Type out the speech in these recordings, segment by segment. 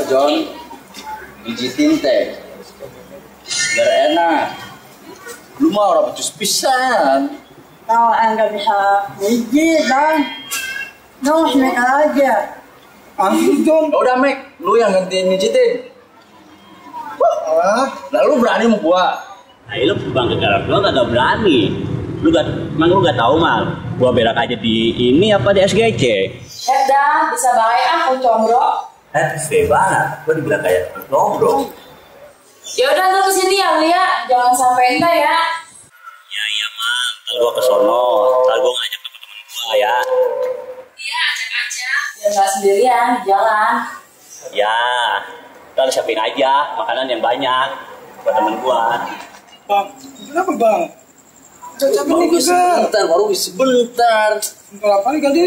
John, pijitin teh. Biar enak. Lu mah orang becus pisan. Kalau enggak bisa pijit bang, no snack aja. John. Udah Mek, lu yang gantiin pijitin. Lalu berani mau gua? Ayo lu bang kegarap gua kagak berani. Emang lu gak tahu mal? Gua berak aja di ini apa di SGC? Dah, bisa baik aku combro. Banget. Gua dibilang kayak ngobrol. Ya udah lu kesini ya Lia, jangan sampai entar ya. Iya mal. Ntar gua kesono. Ntar gua ngajak temen-temen gua ya. Iya, ajak aja. Biar nggak sendirian di jalan. Ya. Ntar siapin aja makanan yang banyak buat temen gua. Bang, kenapa bang? Baru sebentar, baru sebentar. Kalau apa nih ganti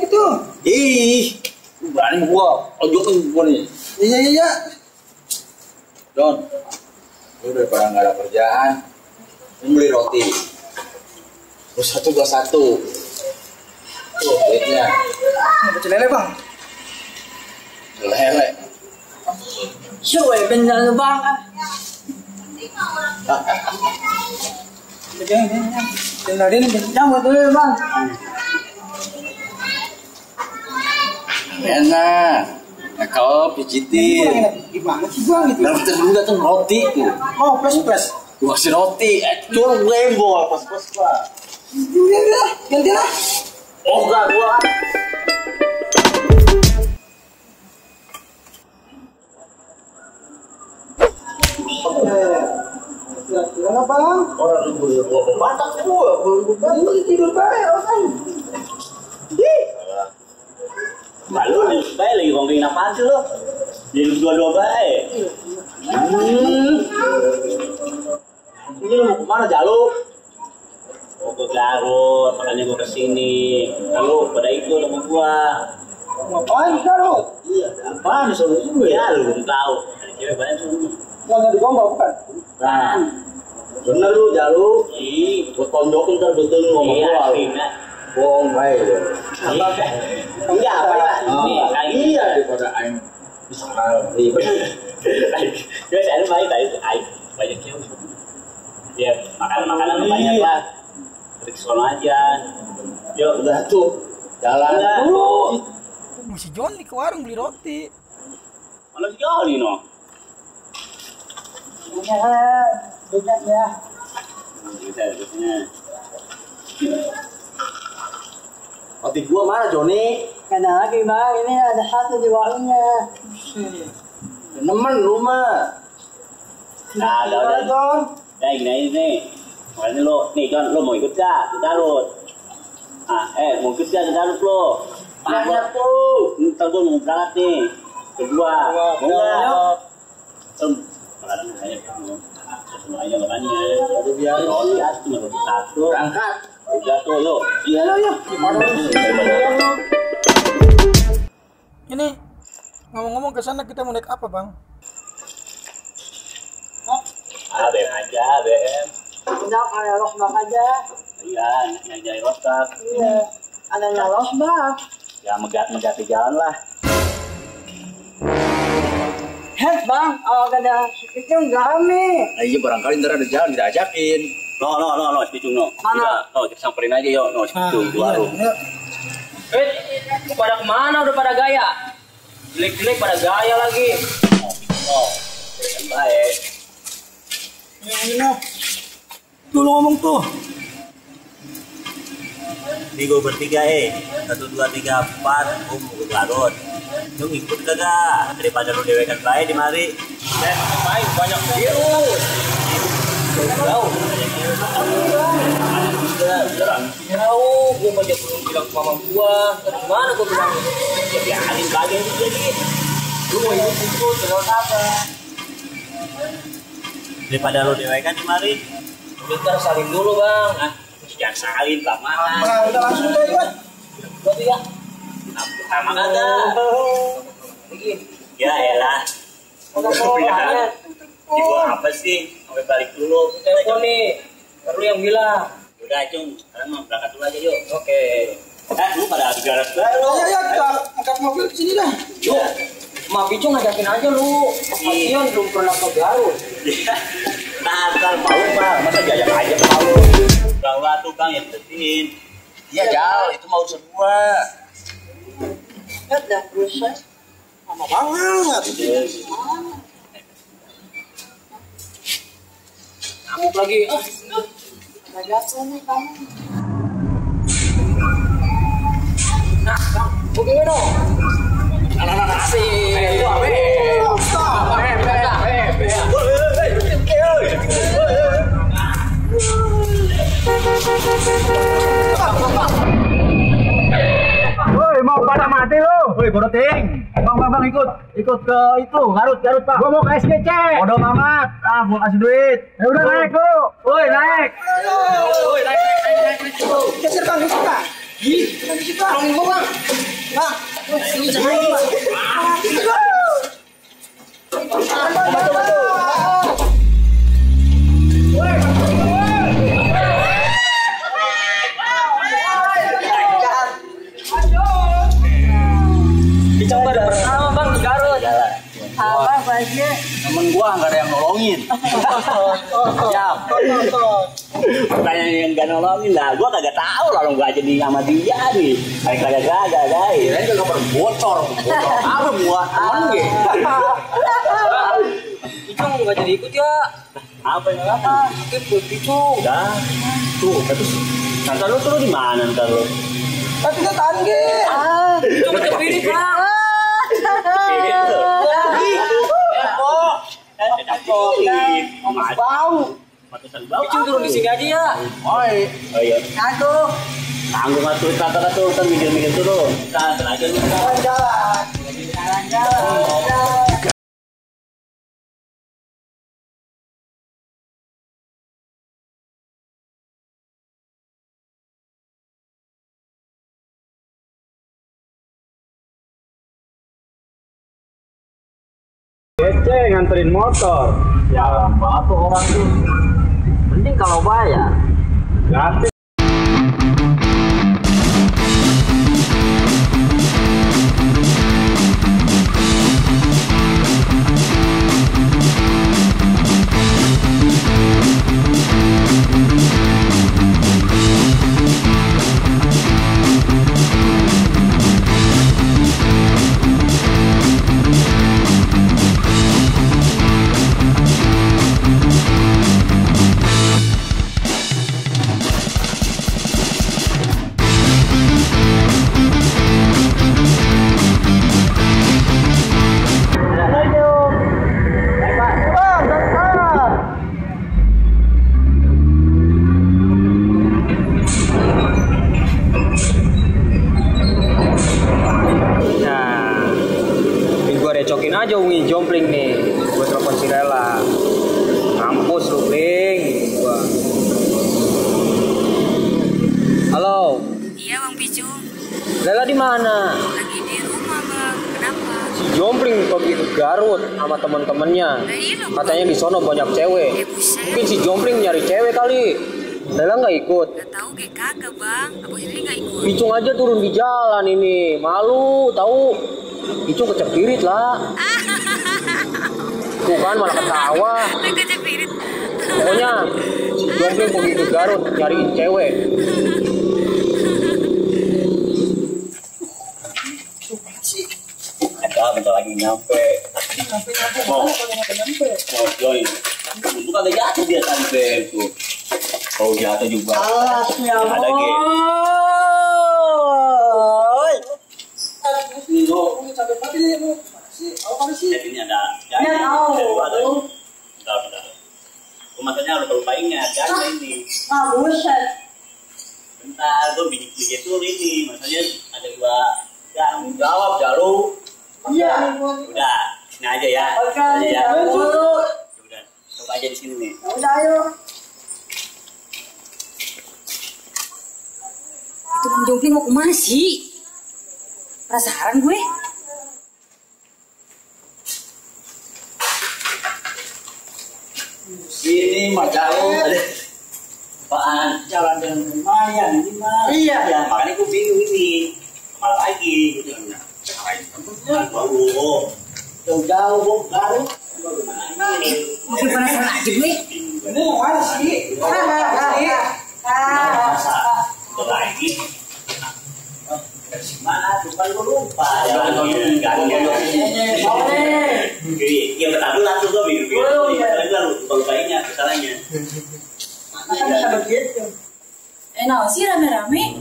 gitu? Ih, lu berani mau gua? Ojokin gua nih. Iya. Don, lu daripada nggak ada kerjaan, lu beli roti. Lu 121. Tuh, duitnya. Pecel lele bang. Lele. Cuy, bener bang. Jangan ini Cabut dulu bang. Enak. Nah, kalau pijitin. gimana sih bang itu? Dalam lu datang roti tuh. Oh plus. Gua kasih roti. Cuma lembol pas lah. Ganti lah. Oh enggak gua. Gimana bang? Orang itu gua batak gua Tidur baik orang. Malu nih, baik lagi ngomongin apaan sih lo? Jadi dua-dua baik. Ini lu mau kemana Jalu? Mau ke Garut, makanya gua kesini. Lalu pada ikut sama gua. Ngapain Garut? Iya, apaan solusinya? Ya lu belum tahu. Ada cewek banyak solusinya. Nggak digombal bukan? Nah, bener lu Jalu. Ih, Gua tonjokin ntar betul ngomong iya, gua. aslinya. Bohong baik. Enggak apa ya? Nih, kayak gini. Iya daripada aing bisa ribet. Dia saya baik tadi air banyak cewek. Ya, makanan banyak lah. Pergi ke sono aja. Yuk, Udah tuh. Jalan dulu. Masih Joni ke warung beli roti. Mana si Joli no? Banyak ya. Bisa, biasanya. roti gua mana Joni? Ada lagi bang, ini ada satu di warungnya. Nemen lu mah. Nah, ada. Dong. Ya, gini nih. Makanya lo, nih John, lo mau ikut gak ke Garut? Mau ikut gak ke Garut lo? Banyak tuh. Ntar gue mau berangkat nih. Kedua, mau nggak? Kadang banyak semuanya makanya. Udah biar Roti aja cuma roti satu. berangkat. Udah tuh, yuk. Iya lah ya. Ini ngomong-ngomong ke sana kita mau naik apa bang? BM aja, BM. Udah kayak losbak aja. Iya, nyajai rotak. Iya. Adanya losbak. Ya, megat di jalan lah. Heh bang, kalau ada itu enggak rame. Nah, iya barangkali ntar ada jalan kita ajakin. No, si Picung, no. Mana? Kita samperin aja yuk, no, si Picung, di warung. Pada kemana udah pada gaya? Jelek-jelek pada gaya lagi. Oh, kan baik. Ini tuh lo ngomong tuh. Nih gue bertiga 1, 2, 3, 4 gue mau ke Garut. Lu ngikut kagak? Daripada lu dewekan baik di mari. Baik banyak virus. Jauh. Jauh, gue aja belum bilang ke mama gua. Dari mana gue bilang? Ya biarin bagian itu jadi. Lu mau ikut terus apa? Daripada lu dewekan di mari. Bentar saling dulu bang. Jangan salin kelamaan. Nah, udah langsung aja bang. Berarti ya. Sama kagak? Ya elah. Ibu apa sih? Sampai balik dulu. Telepon nih. Perlu yang bilang. Udah Cung, sekarang mau berangkat dulu aja yuk. Oke. Lu pada di garasi baru. Ya, kita angkat mobil ke sini dah. Yuk. Ma Picu ngajakin aja lu. Kasihan belum pernah ke Garut. Nah, mau Pak, masa diajak aja mau. Bawa tuh Kang yang penting. Iya Jal, itu mau urusan gua. Ya dah bosan. Lama banget. Ngamuk lagi. Biasa nih kamu. Nah, bagaimana dong? Anak-anak asik. Wah, Woi, mau pada mati lu? Woi, bodoh ting. Bang, ikut ke itu, Garut Pak. Gua mau ke SGC. Bodoh amat. Ah, gua kasih duit. Ya udah naik lu. Woi, naik. Woi, naik. Geser Bang, geser Bang. Tolongin gua, Bang. Bang, ini jangan Bang. Dicoba ada pertama Bang di Garut. Apa aja? Temen gua nggak ada yang nolongin. Siap. Bukannya yang gak nolongin lah, gua kagak tahu lah orang gua jadi sama dia nih. Kagak guys. Kirain kagak pernah bocor. Apa gua? Temen ge. Picu nggak jadi ikut ya. Apa yang apa? Ikut buat Picu. Dah. Tuh, terus nanti lu turun di mana ntar lu? Tapi kita tahan ge. Picu kecepirit, Bang. Bau. Picu turun di sini aja ya. Oi. Oh iya. Aduh, Tanggung atuh kata tuh kan mikir-mikir turun. Kan aja lu. jalan. Ece nganterin motor. Ya, apa orang tuh? Mending kalau bayar. Gratis. Cokin aja Umi Jompling nih, gue telepon si Rela. Kampus lu Pling. Halo. Iya Bang Picu, Rela di mana? lagi di rumah Bang. Kenapa? Si Jompling pergi ke Garut sama temen-temennya. Nah iya loh. Katanya di sono banyak cewek. Buset. Mungkin si Jompling nyari cewek kali. Rela nggak ikut. Gak tahu kayak kagak Bang. Aku sendiri gak ikut. Picung aja turun di jalan ini, malu tahu. Picung kecepirit lah. Tuh kan malah ketawa. Lu kecepirit. Pokoknya si Jompling pergi ke Garut nyariin cewek. Bentar lagi nyampe. Mau join. Itu kagak jatuh dia sampai itu. Oh jatuh juga. Alasnya Ada G. Ini ada. Bentar. Maksudnya lu lupa ingat jangan ini. buset. Bentar, gue bikin tuh ini. Maksudnya ada dua. Ya, jawab Jalu. Iya. Udah, sini aja ya. Oke, Sini aja. dulu. Udah, coba aja di sini nih. Udah ayo. Itu Bang Jompling mau kemana sih? Penasaran gue. Sini mah jauh. Apaan? Jalan-jalan lumayan ini mah. Iya. Ya, makanya gue bingung ini. Kemana lagi? Gitu. Baru. Jauh-jauh gue baru. Makin penasaran aja gue. Ini yang mana sih? Lagi. Mana tuh kan gue lupa. Iya betul langsung gue mikir. Lalu lupainnya kesalahannya. Masa bisa begitu? Enak sih rame-rame.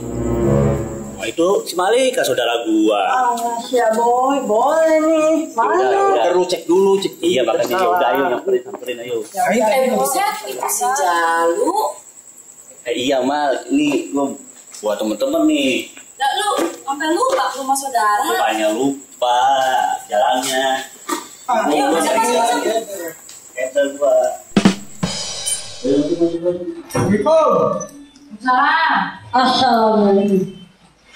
Wah itu si Malika saudara gua. Ya boy, boleh nih. Mana? Perlu cek dulu, cek. Iya makanya ya udah ayo samperin ayo. Buset, itu si Jalu. Iya Mal, ini gua buat temen-temen nih. Nah, lu sampai lupa rumah saudara. Bukannya lupa jalannya. Ayo, masuk. Cancel gua. Salam. Assalamualaikum.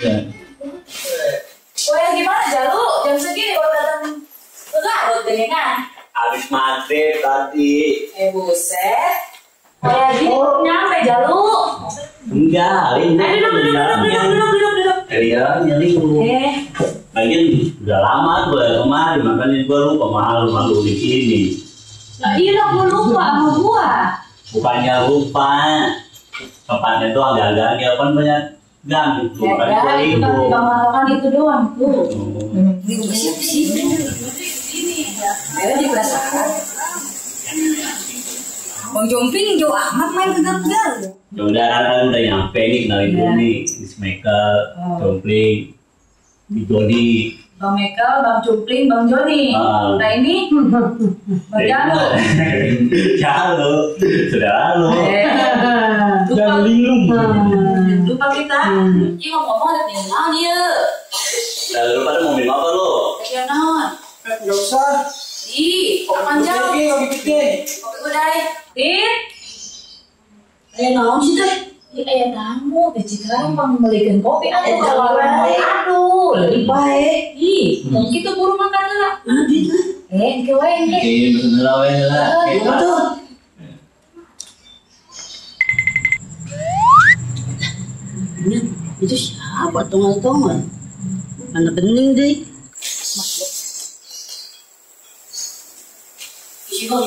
Wah, gimana Jalu? Jam segini baru datang ke Garut ini kan? Habis maghrib tadi. Buset. Kayak gitu nyampe Jalu. Enggak, ini Duduk. Iya, nyari dulu. Lagian udah lama gue kemarin, makanya gue lupa malu di sini. Nah, iya gue lupa sama gua. Bukannya lupa, tempatnya tuh agak-agak kan banyak gang gitu. Ya, itu kan bang itu doang tuh. Ini gue siapa sih? Ayo diperasaan. Bang Jomping jauh amat main ke Garut. Ya udah kan udah nyampe nih, kenalin dulu nih, Ismail, Jompling, Jody. Bang Mekel, Bang Cupling, Bang Joni. Nah ini Bang Jalu. Jalu, sudah lalu. Lupa linglung. Lupa kita. Ini ngomong ada pilihan ya. Lalu pada mau minum apa lo? Ya non. Nggak usah. Ih, kapan jauh? Kopi bikin. Kopi udah. Tit. Ayo naon sih teh? Ya tamu, teh Citra belikan kopi atau kalau aduh, lebih baik. Ih, mungkin tuh buru makan lah. Kewain ke. Bener lah. Betul. Itu siapa tongal-tongal? Mana bening deh. Isi bang.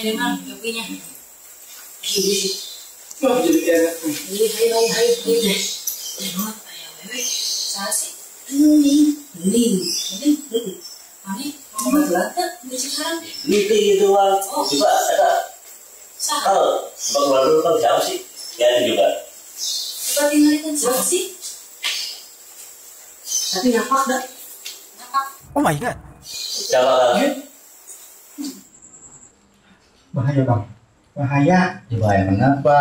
Minum kopinya. Wah, jadi kayak Ayo. Sasi. Bening. Mami, mau batu di sekarang? Itu coba ada. Bang Lalu kan siapa sih? Ya juga. Coba tinggalin siapa sih? Tapi napak dah. oh my god. Siapa? Bahaya bang, bahaya. Ya bahaya kenapa?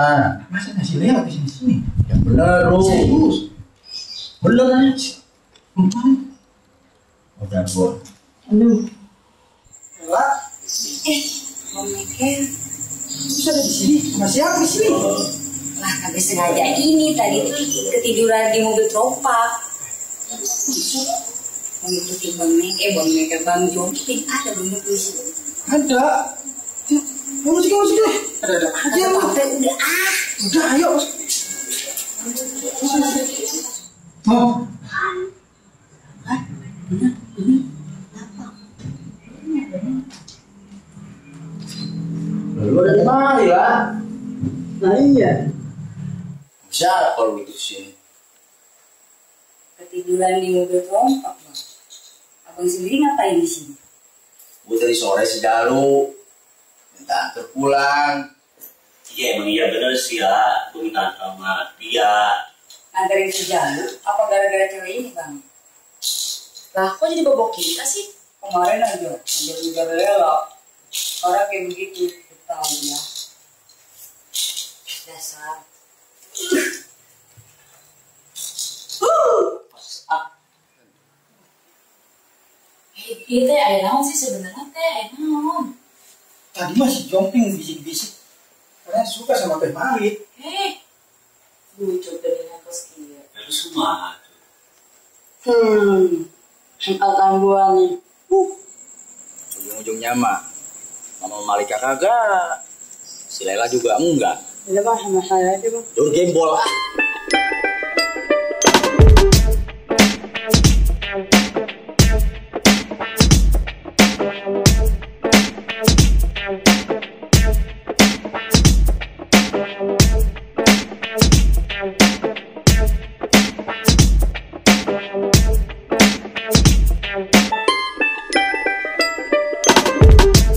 Masa ngasih lewat di sini? Yang bener lu. Serius? Bener aja. Udah gua. Aduh. Bang Mekel. Bisa ada di sini. Sama siapa di sini? Lah, kagak sengaja ini tadi tuh ketiduran di mobil tropak. Mengikuti Bang Mekel, Bang Jomping ada Bang Jomping di sini. Ada. Kamu sih. Ada. Ada apa? Udah Udah, ayo. Oh, Lu dari mana ya? Nah iya. Siapa lu itu sini? ketiduran di mobil tropak, Bang. Abang sendiri ngapain di sini? Gua dari sore si Dalu minta antar pulang. Iya emang iya bener sih ya. Gue minta sama dia. Anterin si Jalu? Apa gara-gara cewek ini, Bang? Lah, kok jadi bobok kita sih? Kemarin aja, udah rela. Orang kayak begitu, tahu ya. Dasar. Iya teh, ayah naon sih sebenarnya teh, ayah naon. Tadi masih Jomping bisik-bisik. Karena suka sama Teh Malik. Lucu dari ngapos kia. Terus semua. Angkatan gua nih. Ujung-ujungnya mah Mama Malika kagak. Si Lela juga enggak. Udah bang sama saya aja bang. Jor gembol.